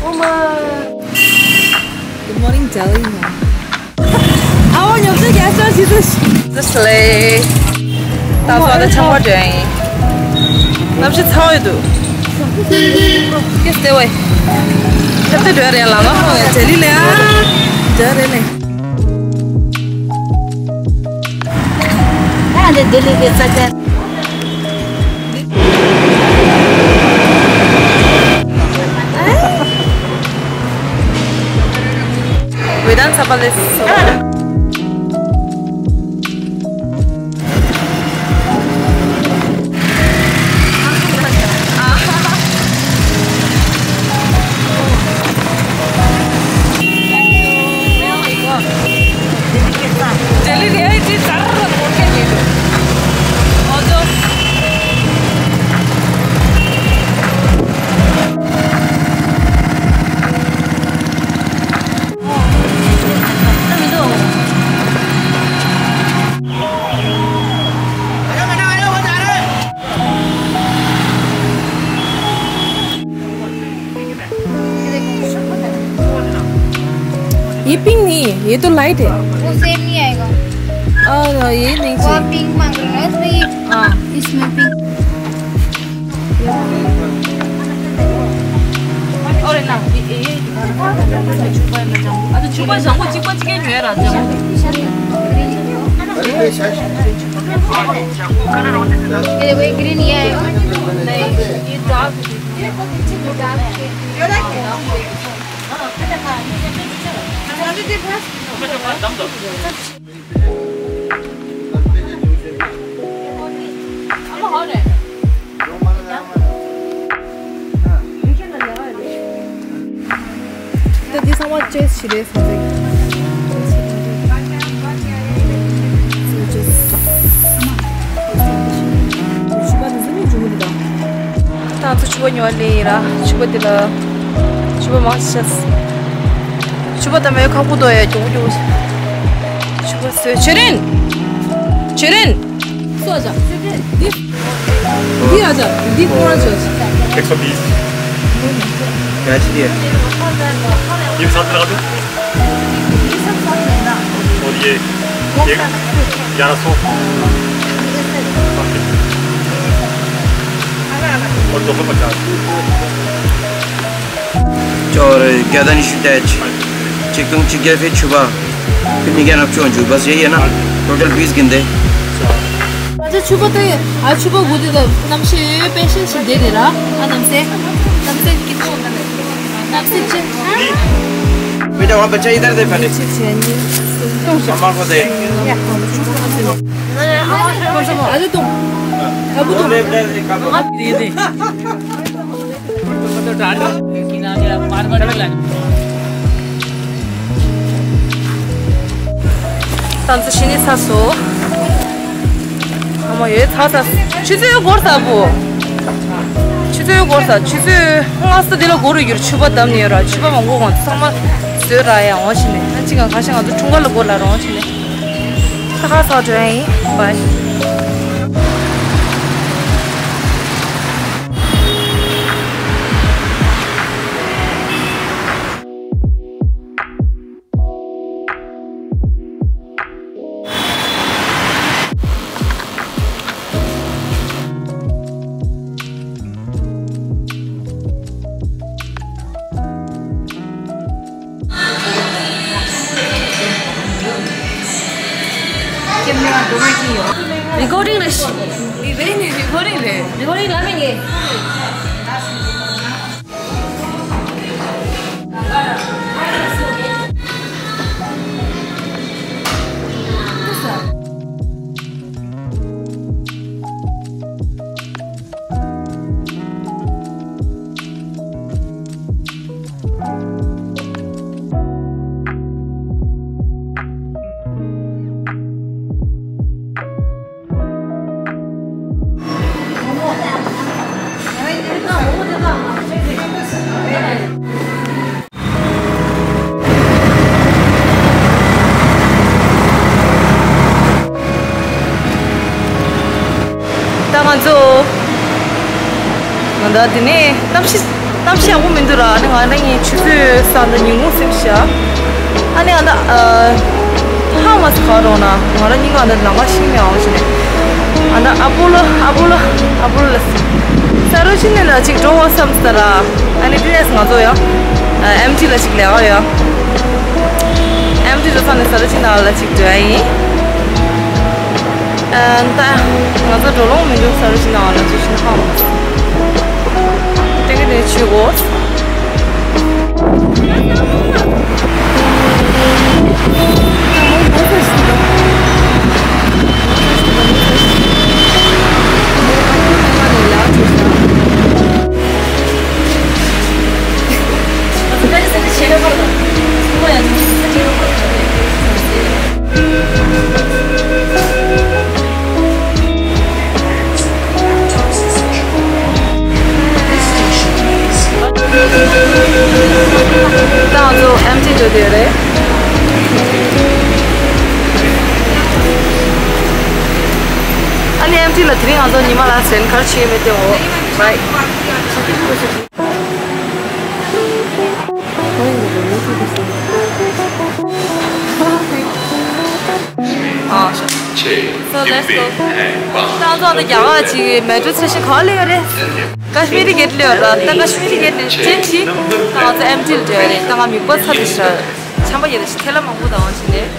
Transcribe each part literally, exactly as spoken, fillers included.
ཨོ་མ། Good morning, Delhi. ཨ་བོ་ཉོབ་ཆ་རྒྱ་ཆ་ཞིག་ཏུ། འདི་སླེ། ད་ཚོ་ད་ཆང་པ་འདྲ་ཡིན། གནམ་གཤིས་ཚ་བོ་ཡོད་འདུག་སྐད་སྟེ་བས། ཁྱབ་ཏེ་འགྲོ་ཡ་རེད་ལ་ལ་ཧོ་ཡ་ཇེ་ལི་ལེ་ཨ། འདྲ་རེད་ལེ། ཨ་འདི་ལྡི་ལི་གི་ས་ཆ། ཝེ་དན་ཚ་པ་ལེ་སོ། ये पिंक नहीं है, ये तो लाइट है। वो सेम नहीं आएगा। और ये नहीं वो चाहिए। पिंक मांग रहे हो ना, इसमें ये हाँ। इसमें पिंक। और है ना, ये, ये, ये, 아, 저 주방 장고 찍고 찍게 줘야 돼. ये वही ग्रीन ये है। नहीं, ये डार्क। ये डार्क। ད་འདི་ཚང་མ་ཅེས་ཞིག་རེད་བསམ་ཚེ། ཕྱུ་པ་འདི་ཚོ་ཉོ་ལེ་ཡིན་ར། ཕྱུ་པ་འདི་ལ། ཕྱུ་པ་མང་ཆེ་ཤས། ཕྱུ་པ་དང་མེ་ཁ་ཁུ་དོ་ཡ་ཀྱོག་ཀྱོག་ཕྱུ་པ་སོས། ཆུ་རིན། ཆུ་རིན། སོ་ཅག་འདི། འདི་ཨ་ཅག་འདི་ཁོ་ར་ཅག एक सौ बीस। क्या चाहिए? ये भी साथ में लगा दो। और ये, ये ग्यारह सौ। और दो सौ पचास। और ग्यारह नीचे टैच। चिकन चिकन फिर छुबा। फिर निगेन अब चोंजू, बस यही है ना? टोटल बीस गिन दे। अच्छा छुबा तो ये, आज छुबा गुदे तो नमसे पेशेंट से दे दे रहा। आ नमसे, नमसे कितना होता है? बेटा, वहाँ बच्चा इधर दे पहले। मम्मा को दे। अरे तुम, अब तुम। दे, दे, दे, दे। ད་ཚོ་ཤི་ནི་ཚ་སོ། ཨ་མ་ཡོད་ཚ་ཚ། ཆུ་ཚོད་འགོར་ཚ་བོ། ཆུ་ཚོད་འགོར་ཚ། ཆུ་ཚོད་ལྔ་ས་དེ་ལ་འགོར་རུ་ཡོད། ཆུ་པ་བསྡམས་ནས་ཡོད་ར། ཆུ་པ་མང་པོ་གོང་ཚང་མ་བཟོས་ར་ཡ་འོང་ཕྱིན་ནས། ཨ་ཅི་གང་ཁ་ཤས་ང་ཚོ་འཁྲུངས་སྐར་ལ་འགོར་ལ་ར་འོང་ཕྱིན་ནས། ད་ཁ་སང་འགྲོ་ཡ་ཡིན། བའི། Recording རེད། རེད་ནི་recording རེད། Recording ལ་མེད་ངེས། ད་དེ་ནས་གནམ་གཤིས་གནམ་གཤིས་ཡག་པོ་མི་འདུག་ར། ཨ་ནི་ང་རང་གཉིས་ཆུ་ཚོད་གསུམ་དང་ཉིན་གུང་ཟིན་ཤག་ཨ་ནི་ཨ་ད་ཧ་མ་སི་ག་རོགས་ན་ང་རང་གཉིས་ཀ་ཨ་ད་ལམ་ཁ་ཤེས་མེད་ཨང་ཞིག་ནས། ཨ་ད་ཨ་པོ་ལོ་ཨ་པོ་ལོ་ཨ་པོ་ལོ་ལ་སི་རོ་ཇི་ནི་ལ་ཅིག་འགྲོ་བ་བསམ་སྟ་ར། ཨ་ནི་དེ་ནས་ང་ཚོ་ཡང་ཨེམ་ཊི་ལ་ཅིག་ལས་ཀ་ཡོད། ཨེམ་ཊི་འགྲོ་ས་ནས་ས་རོ་ཇི་ནི་ལ་ཅིག་འགྲོ་ཡ་ཡིན། ཨ་ད་ང་ཚོ་འགྲོ་ལོང་མི་འགྲོ་ས་རོ་ཇི་ནི་ལ་ཅིག་ཤིན་ཧ་མ་སི། དེ་ག་ནས་ཆུ་གོ། ད་ང་ཚོ་ཨེམ་ཊི་འགྲོ་དེ་རེད། ཨ་ནི་ཨེམ་ཊི་ལ་དེ་རིང་ང་ཚོ་ཉི་མ་ལ་སེན་གར་ཆེ་མེད་དེ་འོ། རའི། So let's go. ད་ང་ཚོ་ཨ་ད་རྒྱ་གར་ཅིག་མེ་ཊོ་སི་ཊེ་ཤན་ག་པར་སླེབས་ཡོད་རེད། ཀ་ཤི་མི་རི་གེ་ཊི་སླེབས་ཡོད་ར། ད་ཀ་ཤི་མི་རི་གེ་ཊི་ནས་ཅན་ཅིག་ད་ང་ཚོ་ཨེམ་ཊི་ལ་འགྲོ་ཡ་རེད། ད་ང་མིད་པ་ཚ་དེ་ཤ་ཆམ་པ་ཡོད་རེད། ཐལ་མང་པོ་དང་བ་ཅིག་རེད།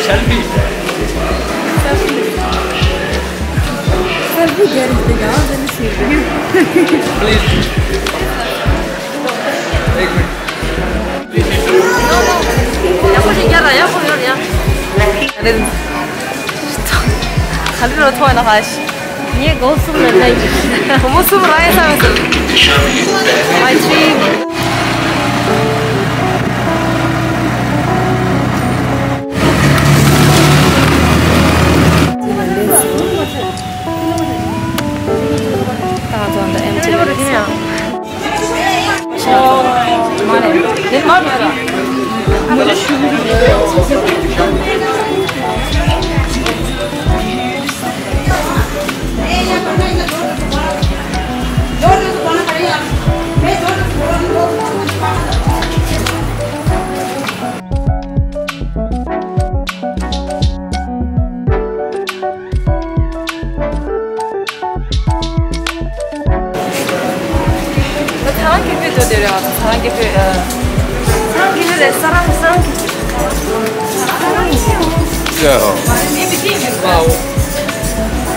Selfie. Selfie. Selfie get it, the guy, let me see. Please. ཡག་པོ་ཞིག་རྒྱག་ར། ཡག་པོ་ཡོད་ཡ། ག་རེ་རོ་ཐོག་ཡིན་ན་ཧ་ཤི། ངས་སྒོ་གསུམ་ལ་ལྟ་ཡིན། སྒོ་མོ་གསུམ་ར་ཡིན་བསམ་ཡིན་ཟེར། My dream. ད་ང་ཚོ་འདི་ཨེམ་ཆི་ལ་རེད། ད་ཚ་རང་ཀེ་ཕེ་འགྲོ་དེ་རེད། ཚ་རང་ཀེ་ཕེ། ཨ། ཚ་རང་ཀེ་ཕེ་རེད། ས་རང་ས་རང་ཀེ་ཕེ། ཚ་རང་ཡ། ཚ་རང་།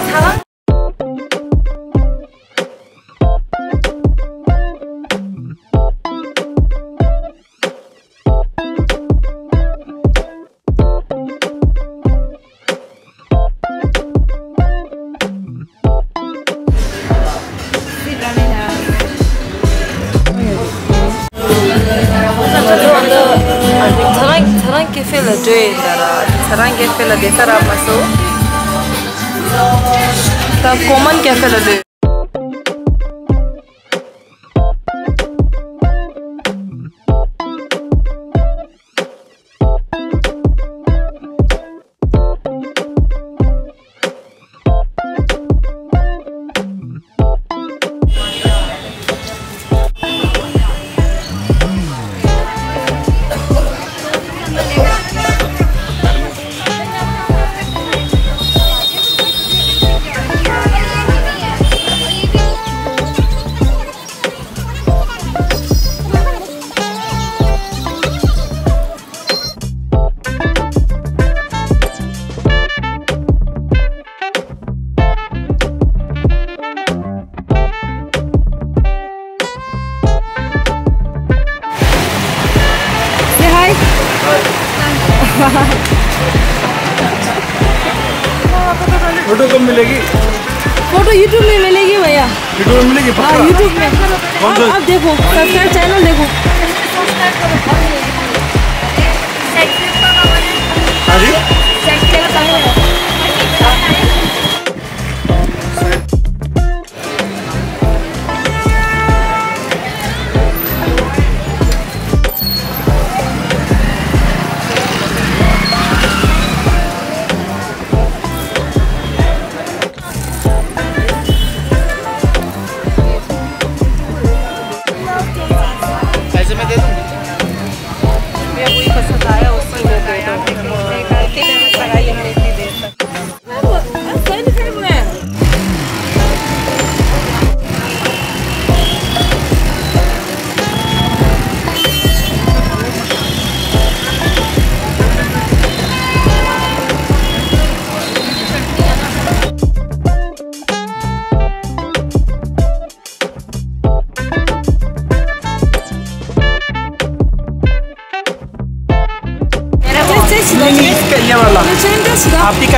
ཚ་རང་ཚ་རང་ཀེ་ཕེ་ལ་འགྲོ་ཡིན་ད་ར། ཚ་རང་ཀེ་ཕེ་ལ་བསྡད་ས་རག་མ་སོང་། ད་ཀོ་མན་ཀེ་ཕེ་ལ་འགྲོ་ཡིན། Say hi. Photo कब मिलेगी? फोटो YouTube में मिलेगी भैया। YouTube में मिलेगी, हाँ, पक्का? YouTube में। कौन सा? आप, आप देखो, सब्सक्राइब चैनल देखो। हाँ जी।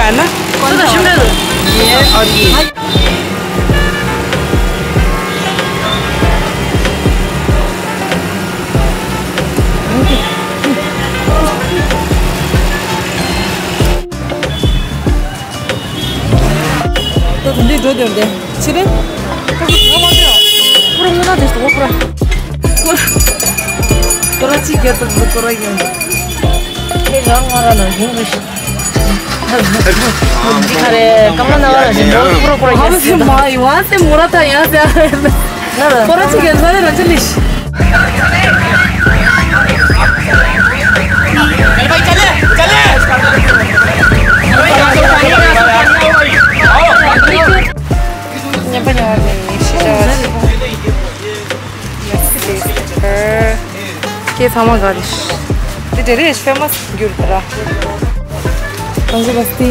है ना? तो तो सुंदर। ये और ये। तो तुम भी जो दे दे। चिरे। पूरा मुना दे तो पूरा। पूरा। पूरा चीज गया तो पूरा गया। ये रंग वाला ना, ये बस। जी, खरे, कमला नवारा जी, बहुत पूरा, पूरा हाँ, गैस वहाँ से मोड़ा था, यहाँ से आ रहे हैं। ना, ना। थोड़ा सा गैस वाले रंजन लिश। चले भाई, चले, चले। ये बना रहे हैं, शिशा। Let's taste her. के थामा गारिश। ते डेरे इस फेमस गिर तरा। कौन सी बस्ती?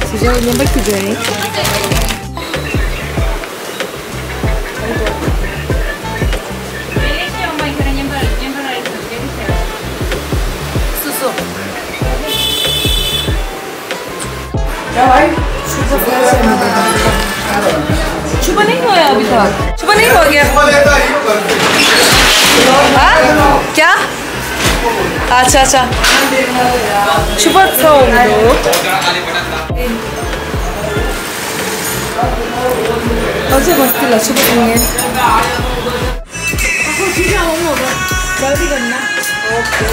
शिशा, ये नंबर की जो है? सुसु। छुपा नहीं हुआ है अभी तक। छुपा नहीं हो गया। हाँ? क्या? अच्छा, अच्छा। छुपा था वो। अच्छा, बस तिला छुपा नहीं है। जल्दी करना। ओके।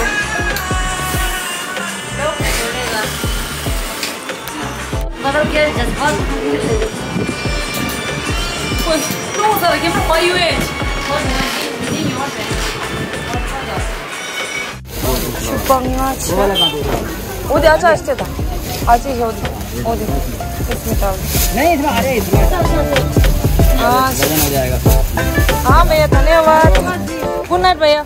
मतलब क्या जज्बात। कोई, तो सारा कैमरा पाई हुए। ཆུ་པ་ལྔ་ཆ། འོ་དེ་ཨ་ཅག་ཨ་ཅག་དང་། ཨ་ཅེ་ཧེ་འོ་དེ། འོ་དེ། इसमें डाल दो। नहीं, इतना, अरे, इतना। हाँ। वजन हो जाएगा। हाँ भैया, धन्यवाद। गुड नाइट भैया।